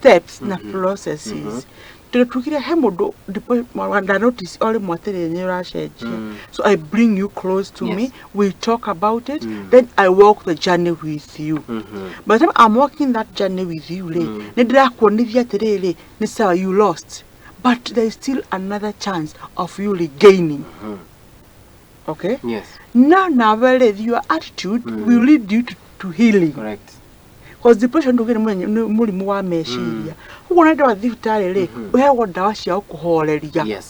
Steps na processes. Tondũ tugire he mũndũ nda notice o rĩmwe atĩrĩrĩ, nĩ ũracenjia. So I bring you close to me, we talk about it, then I walk the journey with you. By the time I'm walking that journey with you rĩ, nĩ ndĩrakuonithia atĩrĩrĩ, nĩ sawa you lost, but there is still another chance of you regaining. Okay? Yes. Now nawe rĩ, your attitude will lead you to healing. Correct. Because depression ndugire nĩ mũrimũ wa meciria. Ũguo nĩ ndawa thibitarĩ rĩ, ũheagwo ndawa cia gũkũhoreria.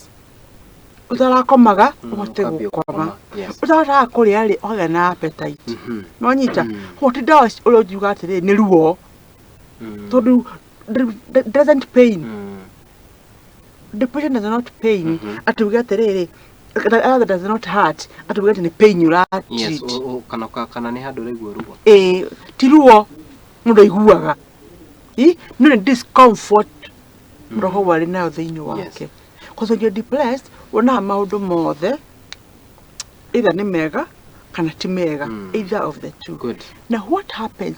Ũtarakomaga ũhote ũkambia gũkoma. Gũkoma. Yes. Ũtarahotaga kũrĩa rĩ, ũkagĩa na appetite. No nyita. Koguo ti ndawa ũrĩa ũngiuga atĩrĩrĩ nĩ ruo. Tondũ doesn't pain. Depression does not pain. Atĩ uge atĩrĩrĩ, rather does not hurt. Atĩ uge atĩ nĩ pain ũra treat. Kana nĩ handũ ũraigua ruo. Ĩĩ, ti ruo mũndũ aiguaga. Ĩ, no nĩ discomfort mũndũ akoragwo arĩ nayo thĩinĩ wake. Because when you're depressed, wonaga maũndũ mothe either nĩ mega kana ti mega, either of the two. Good. Now what happens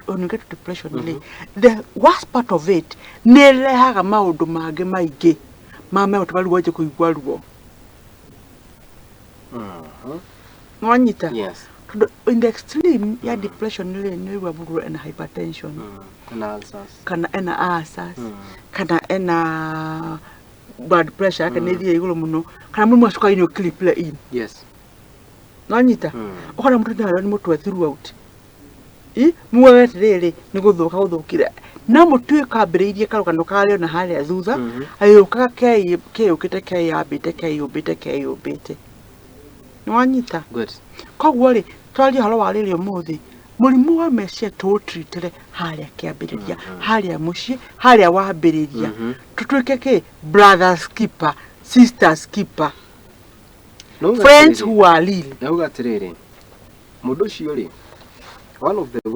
when you get to depression rĩ, the worst part of it, nĩ ĩrehaga maũndũ mangĩ maingĩ ma megũtũma rĩu wanjie kũigua ruo. Nĩwanyita? Yes. Tondũ in the extreme ya depression rĩ, nĩ ũigua mũndũ ena hypertension, Kana ulcers. Kana ena ulcers, kana ena blood pressure yake nĩ ĩthiĩ igũrũ mũno, kana mũrimũ wa cukari nĩ ũcreep in. Nĩwanyita? Ũkona mũndũ nĩ nĩ mũtwe throughout. I mugaga atĩrĩrĩ, nĩ gũthũka gũthũkire, no mũtuĩka ambĩrĩirie karũgano karĩ ona harĩa thutha, agĩũkaga keyũkĩte, keyambĩte, keyũmbĩte, keyũmbĩte. Nĩwanyita? Good. Koguo rĩ, twaria ũhoro wa rĩrĩ ũmũthĩ, mũrimũ wa meciria tũũtritĩre harĩa kĩambĩrĩria, harĩa mũciĩ, harĩa wambĩrĩria. Tũtuĩke kĩ brothers keeper, sisters keeper, No uga friends atĩrĩrĩ, who are real. Ndauga atĩrĩrĩ, mũndũ ũcio rĩ, one of the